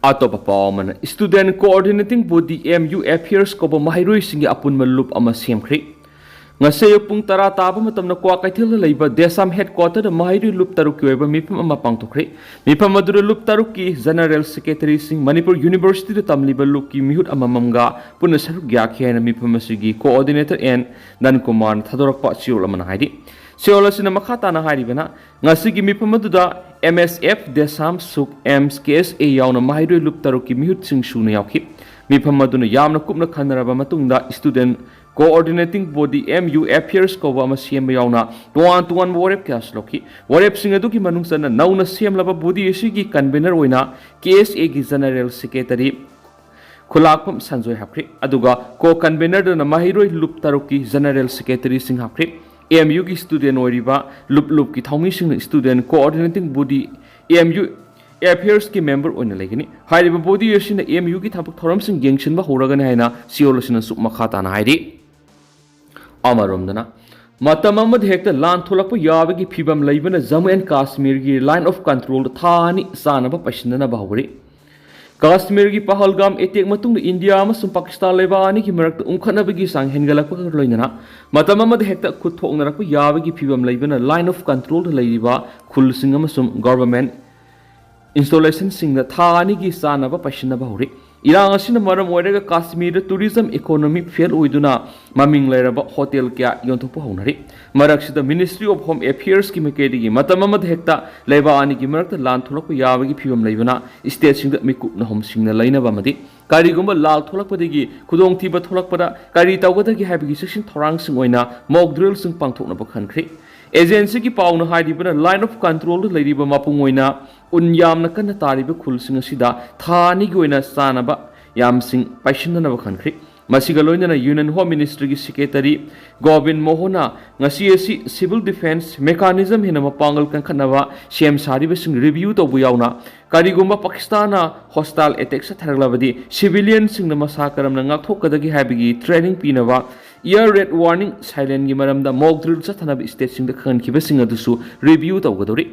ꯑꯇꯣꯞꯄ ꯄꯥꯎ ꯑꯃꯅ, Student Coordinating Body MU Affairs ꯀꯧꯕ ꯃꯍꯩꯔꯣꯏꯁꯤꯡꯒꯤ ꯑꯄꯨꯟꯕ ꯂꯨꯞ ꯑꯃ ꯁꯦꯝꯈ꯭ꯔꯦ꯫ ꯉꯁꯤ ꯑꯌꯨꯛ ꯄꯨꯡ ꯇꯔꯥ ꯇꯥꯕ ꯃꯇꯝꯗ ꯀ꯭ꯋꯥꯀꯩꯊꯦꯜꯗ ꯂꯩꯕ ꯗꯦꯁꯥꯝ headquarterꯗ ꯃꯍꯩꯔꯣꯏ ꯂꯨꯞ ꯇꯔꯨꯛꯀꯤ ꯑꯣꯏꯕ ꯃꯤꯐꯝ ꯑꯃ ꯄꯥꯡꯊꯣꯛꯈ꯭ꯔꯦ꯫ ꯃꯤꯐꯝ ꯑꯗꯨꯗ ꯂꯨꯞ ꯇꯔꯨꯛꯀꯤ general secretaryꯁꯤꯡ, ꯃꯅꯤꯄꯨꯔ Universityꯗ ꯇꯝꯂꯤꯕ ꯂꯨꯞꯀꯤ ꯃꯤꯍꯨꯠ ꯑꯃꯃꯝꯒ ꯄꯨꯟꯅ ꯁꯔꯨꯛ ꯌꯥꯈꯤ ꯍꯥꯏꯅ ꯃꯤꯐꯝ ꯑꯁꯤꯒꯤ coordinator N ꯅꯟꯀꯨꯃꯥꯔꯅ ꯊꯥꯗꯣꯔꯛꯄ ꯆꯦꯔꯣꯜ ꯑꯃꯅ ꯍꯥꯏꯔꯤ꯫ ꯆꯦꯔꯣꯜ ꯑꯁꯤꯅ ꯃꯈꯥ ꯇꯥꯅ ꯍꯥꯏꯔꯤꯕꯅ, ꯉꯁꯤꯒꯤ ꯃꯤꯐꯝ ꯑꯗꯨꯗ MSF, ꯗꯦꯁꯥꯝ, ꯁꯨꯛ, AIMS, KSA ꯌꯥꯎꯅ ꯃꯍꯩꯔꯣꯏ ꯂꯨꯞ ꯇꯔꯨꯛꯀꯤ ꯃꯤꯍꯨꯠꯁꯤꯡ ꯁꯨꯅ ꯌꯥꯎꯈꯤ꯫ ꯃꯤꯐꯝ ꯑꯗꯨꯅ ꯌꯥꯝꯅ ꯀꯨꯞꯅ ꯈꯟꯅꯔꯕ ꯃꯇꯨꯡꯗ Student Coordinating Body MU Affairs ꯀꯧꯕ ꯑꯃ ꯁꯦꯝꯕ ꯌꯥꯎꯅ ꯇꯣꯉꯥꯟ ꯇꯣꯉꯥꯟꯕ ꯋꯥꯔꯦꯞ ꯀꯌꯥꯁꯨ ꯂꯧꯈꯤ꯫ ꯋꯥꯔꯦꯞꯁꯤꯡ ꯑꯗꯨꯒꯤ ꯃꯅꯨꯡ ꯆꯟꯅ ꯅꯧꯅ ꯁꯦꯝꯂꯕ body ꯑꯁꯤꯒꯤ convener ꯑꯣꯏꯅ KSAꯒꯤ general secretary ꯈꯨꯂꯥꯛꯄꯝ ꯁꯟꯖꯣꯏ ꯍꯥꯞꯈ꯭ꯔꯦ꯫ ꯑꯗꯨꯒ co-convenerꯗꯅ ꯃꯍꯩꯔꯣꯏ ꯂꯨꯞ ꯇꯔꯨꯛꯀꯤ general secretaryꯁꯤꯡ ꯍꯥꯞꯈ꯭ꯔꯦ꯫ ꯑꯦꯝ ꯌꯨꯒꯤ ꯁ꯭ꯇꯨꯗꯦꯟ ꯑꯣꯏꯔꯤꯕ ꯂꯨꯞ ꯂꯨꯞꯀꯤ ꯊꯧꯃꯤꯁꯤꯡꯅ student coordinating body, M U ꯑꯦꯐꯤꯌꯔꯁꯀꯤ ꯃꯦꯝꯕꯔ ꯑꯣꯏꯅ ꯂꯩꯒꯅꯤ꯫ ꯍꯥꯏꯔꯤꯕ ꯕꯣꯗꯤ ꯑꯁꯤꯅ ꯑꯦꯝ ꯌꯨꯒꯤ ꯊꯕꯛ ꯊꯧꯔꯝꯁꯤꯡ ꯌꯦꯡꯁꯤꯟꯕ ꯍꯧꯔꯒꯅꯤ ꯍꯥꯏꯅ ꯁꯤꯑꯣꯜ ꯑꯁꯤꯅꯁꯨ ꯃꯈꯥ ꯇꯥꯅ ꯍꯥꯏꯔꯤ꯫ ꯑꯃꯔꯣꯝꯗꯅ, ꯃꯇꯝ ꯑꯃꯗ ꯍꯦꯛꯇ ꯂꯥꯟ ꯊꯣꯛꯂꯛꯄ ꯌꯥꯕꯒꯤ ꯐꯤꯕꯝ ꯂꯩꯕꯅ ꯖꯝꯃꯨ ꯑꯦꯟ ꯀꯥꯁꯃꯤꯔꯒꯤ line of controlꯗ ꯊꯥ ꯑꯅꯤ ꯆꯥꯅꯕ ꯄꯩꯁꯤꯟꯅꯅꯕ ꯍꯧꯔꯤ꯫ ꯀꯥꯁꯃꯤꯔꯒꯤ ꯄꯍꯜꯒꯥꯝ attack ꯃꯇꯨꯡꯗ ꯏꯟꯗꯤꯌꯥ ꯑꯃꯁꯨꯡ ꯄꯥꯀꯤꯁꯇꯥꯟ ꯂꯩꯕꯥꯛ ꯑꯅꯤꯒꯤ ꯃꯔꯛꯇ ꯎꯪꯈꯠꯅꯕꯒꯤ ꯆꯥꯡ ꯍꯦꯟꯒꯠꯂꯛꯄꯒ ꯂꯣꯏꯅꯅ ꯃꯇꯝ ꯑꯃꯗ ꯍꯦꯛꯇ ꯈꯨꯠ ꯊꯣꯛꯅꯔꯛꯄ ꯌꯥꯕꯒꯤ ꯐꯤꯕꯝ ꯂꯩꯕꯅ line of controlꯗ ꯂꯩꯔꯤꯕ ꯈꯨꯜꯁꯤꯡ ꯑꯃꯁꯨꯡ government installationꯁꯤꯡꯗ ꯊꯥ ꯑꯅꯤꯒꯤ ꯆꯥꯅꯕ ꯄꯩꯁꯤꯟꯅꯕ ꯍꯧꯔꯤ꯫ ꯏꯔꯥꯡ ꯑꯁꯤꯅ ꯃꯔꯝ ꯑꯣꯏꯔꯒ ꯀꯥꯁꯃꯤꯔꯗ tourism economy fail ꯑꯣꯏꯗꯨꯅ ꯃꯃꯤꯡ ꯂꯩꯔꯕ ꯍꯣꯇꯦꯜ ꯀꯌꯥ ꯌꯣꯟꯊꯣꯛꯄ ꯍꯧꯅꯔꯤ꯫ ꯃꯔꯛꯁꯤꯗ Ministry of Home Affairsꯀꯤ ꯃꯥꯏꯀꯩꯗꯒꯤ ꯃꯇꯝ ꯑꯃꯗ ꯍꯦꯛꯇ ꯂꯩꯕꯥꯛ ꯑꯅꯤꯒꯤ ꯃꯔꯛꯇ ꯂꯥꯟ ꯊꯣꯛꯂꯛꯄ ꯌꯥꯕꯒꯤ ꯐꯤꯕꯝ ꯂꯩꯕꯅ stateꯁꯤꯡꯗ ꯃꯤꯀꯨꯞ ꯅꯍꯨꯝꯁꯤꯡꯅ ꯂꯩꯅꯕ ꯑꯃꯗꯤ ꯀꯔꯤꯒꯨꯝꯕ ꯂꯥꯟ ꯊꯣꯛꯂꯛꯄꯗꯒꯤ ꯈꯨꯗꯣꯡꯊꯤꯕ ꯊꯣꯛꯂꯛꯄꯗ ꯀꯔꯤ ꯇꯧꯒꯗꯒꯦ ꯍꯥꯏꯕꯒꯤ ꯆꯦꯛꯁꯤꯟ ꯊꯧꯔꯥꯡꯁꯤꯡ ꯑꯣꯏꯅ mock drillꯁꯤꯡ ꯄꯥꯡꯊꯣꯛꯅꯕ ꯈꯟꯈ꯭ꯔꯤ꯫ Agencyꯒꯤ ꯄꯥꯎꯅ ꯍꯥꯏꯔꯤꯕꯅ line of controlꯗ ꯂꯩꯔꯤꯕ ꯃꯄꯨꯡ ꯑꯣꯏꯅ ꯎꯟ ꯌꯥꯝꯅ ꯀꯟꯅ ꯇꯥꯔꯤꯕ ꯈꯨꯜꯁꯤꯡ ꯑꯁꯤꯗ ꯊꯥ ꯑꯅꯤꯒꯤ ꯑꯣꯏꯅ ꯆꯥꯅꯕ ꯌꯥꯝꯁꯤꯡ ꯄꯩꯁꯤꯟꯅꯅꯕ ꯈꯟꯈ꯭ꯔꯤ꯫ ꯃꯁꯤꯒ ꯂꯣꯏꯅꯅ Union Home Ministryꯒꯤ Secretary ꯒꯣꯕꯤꯟ ꯃꯣꯍꯟꯅ ꯉꯁꯤ ꯑꯁꯤ civil defence mechanism ꯍꯦꯟꯅ ꯃꯄꯥꯡꯒꯜ ꯀꯟꯈꯠꯅꯕ ꯁꯦꯝ ꯁꯥꯔꯤꯕꯁꯤꯡ review ꯇꯧꯕ ꯌꯥꯎꯅ ꯀꯔꯤꯒꯨꯝꯕ ꯄꯥꯀꯤꯁꯇꯥꯟꯅ hostile attack ꯆꯠꯊꯔꯛꯂꯕꯗꯤ civilianꯁꯤꯡꯅ ꯃꯁꯥ ꯀꯔꯝꯅ ꯉꯥꯛꯊꯣꯛꯀꯗꯒꯦ ꯍꯥꯏꯕꯒꯤ training ꯄꯤꯅꯕ air raid warning sirenꯒꯤ ꯃꯔꯝꯗ mock drill ꯆꯠꯊꯅꯕ stateꯁꯤꯡꯗ ꯈꯪꯍꯟꯈꯤꯕꯁꯤꯡ ꯑꯗꯨꯁꯨ review ꯇꯧꯒꯗꯧꯔꯤ꯫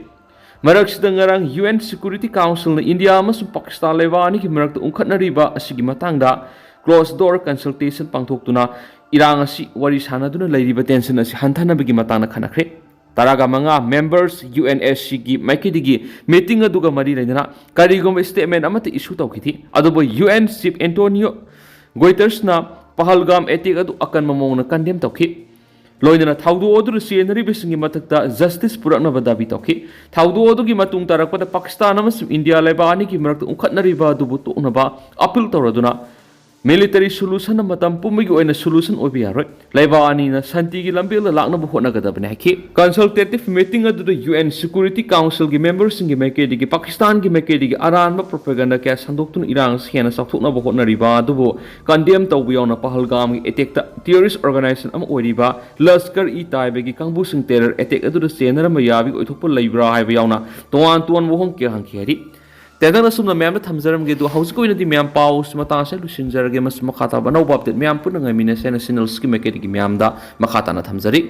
ꯃꯔꯛꯁꯤꯗ ꯉꯔꯥꯡ UN Security Councilꯅ ꯏꯟꯗꯤꯌꯥ ꯑꯃꯁꯨꯡ ꯄꯥꯀꯤꯁꯇꯥꯟ ꯂꯩꯕꯥꯛ ꯑꯅꯤꯒꯤ ꯃꯔꯛꯇ ꯎꯪꯈꯠꯅꯔꯤꯕ ꯑꯁꯤꯒꯤ ꯃꯇꯥꯡꯗ closed door consultation ꯄꯥꯡꯊꯣꯛꯇꯨꯅ ꯏꯔꯥꯡ ꯑꯁꯤ ꯋꯥꯔꯤ ꯁꯥꯟꯅꯗꯨꯅ ꯂꯩꯔꯤꯕ tension ꯑꯁꯤ ꯍꯟꯊꯅꯕꯒꯤ ꯃꯇꯥꯡꯗ ꯈꯟꯅꯈ꯭ꯔꯦ꯫ ꯇꯔꯥꯒ ꯃꯉꯥ members UNSCꯒꯤ ꯃꯥꯏꯀꯩꯗꯒꯤ meeting ꯑꯗꯨꯒ ꯃꯔꯤ ꯂꯩꯅꯅ ꯀꯔꯤꯒꯨꯝꯕ statement ꯑꯃꯠꯇ issue ꯇꯧꯈꯤꯗꯦ꯫ ꯑꯗꯨꯕꯨ UN Chief Antonio Guterresꯅ ꯄꯍꯜꯒꯥꯝ attack ꯑꯗꯨ ꯑꯀꯟꯕ ꯃꯑꯣꯡꯗ condemn ꯇꯧꯈꯤ꯫ ꯂꯣꯏꯅꯅ ꯊꯧꯗꯣꯛ ꯑꯗꯨꯗ ꯆꯦꯟꯅꯔꯤꯕꯁꯤꯡꯒꯤ ꯃꯊꯛꯇ justice ꯄꯨꯔꯛꯅꯕ ꯗꯥꯕꯤ ꯇꯧꯈꯤ꯫ ꯊꯧꯗꯣꯛ ꯑꯗꯨꯒꯤ ꯃꯇꯨꯡ ꯇꯥꯔꯛꯄꯗ ꯄꯥꯀꯤꯁꯇꯥꯟ ꯑꯃꯁꯨꯡ ꯏꯟꯗꯤꯌꯥ ꯂꯩꯕꯥꯛ ꯑꯅꯤꯒꯤ ꯃꯔꯛꯇ ꯎꯪꯈꯠꯅꯔꯤꯕ ꯑꯗꯨꯕꯨ ꯇꯣꯛꯅꯕ appeal ꯇꯧꯔꯗꯨꯅ Military solution ꯅ ꯃꯇꯝ ꯄꯨꯝꯕꯒꯤ ꯑꯣꯏꯅ solution ꯑꯣꯏꯕ ꯌꯥꯔꯣꯏ꯫ ꯂꯩꯕꯥꯛ ꯑꯅꯤꯅ ꯁꯥꯟꯇꯤꯒꯤ ꯂꯝꯕꯦꯜꯗ ꯂꯥꯛꯅꯕ ꯍꯣꯠꯅꯒꯗꯕꯅꯤ ꯍꯥꯏꯈꯤ꯫ Consultative meeting ꯑꯗꯨꯗ U N Security Council ꯒꯤ member ꯁꯤꯡꯒꯤ ꯃꯥꯏꯀꯩꯗꯒꯤ ꯄꯥꯀꯤꯁꯇꯥꯟꯒꯤ ꯃꯥꯏꯀꯩꯗꯒꯤ ꯑꯔꯥꯟꯕ propaganda ꯀꯌꯥ ꯁꯟꯗꯣꯛꯇꯨꯅ ꯏꯔꯥꯡ ꯑꯁꯤ ꯍꯦꯟꯅ ꯆꯥꯎꯊꯣꯛꯅꯕ ꯍꯣꯠꯅꯔꯤꯕ ꯑꯗꯨꯕꯨ condemn ꯇꯧꯕ ꯌꯥꯎꯅ ꯄꯍꯜꯒꯥꯝꯒꯤ attack ꯇ terrorist organization ꯑꯃ ꯑꯣꯏꯔꯤꯕ ꯂꯁꯀꯔ ꯏ ꯇꯥꯏꯕꯒꯤ ꯀꯥꯡꯕꯨꯁꯤꯡ terror attack ꯑꯗꯨꯗ ꯆꯦꯟꯅꯔꯝꯕ ꯌꯥꯕꯒꯤ ꯑꯣꯏꯊꯣꯛꯄ ꯂꯩꯕ꯭ꯔꯥ ꯍꯥꯏꯕ ꯌꯥꯎꯅ ꯇꯣꯉꯥꯟ ꯇꯣꯉꯥꯟꯕ ꯋꯥꯍꯪ ꯀꯌꯥ ꯍꯪꯈꯤ ꯍꯥꯏꯔꯤ꯫ ꯇꯦꯟꯇꯛꯅ ꯑꯁꯨꯝꯅ ꯃꯌꯥꯝꯗ ꯊꯝꯖꯔꯝꯒꯦ꯫ ꯑꯗꯨ ꯍꯧꯖꯤꯛꯀꯤ ꯑꯣꯏꯅꯗꯤ ꯃꯌꯥꯝ ꯄꯥꯎꯁꯤ ꯃꯇꯥꯡ ꯑꯁꯤꯗ ꯂꯣꯏꯁꯤꯟꯖꯔꯒꯦ꯫ ꯃꯁꯤ ꯃꯈꯥ ꯇꯥꯕ ꯑꯅꯧꯕ update ꯃꯌꯥꯝ ꯄꯨꯟꯅ ꯉꯥꯏꯃꯤꯟꯅꯁꯦ ꯍꯥꯏꯅ channel ꯑꯁꯤꯒꯤ ꯃꯥꯏꯀꯩꯗꯒꯤ ꯃꯌꯥꯝꯗ ꯃꯈꯥ ꯇꯥꯅ ꯊꯝꯖꯔꯤ꯫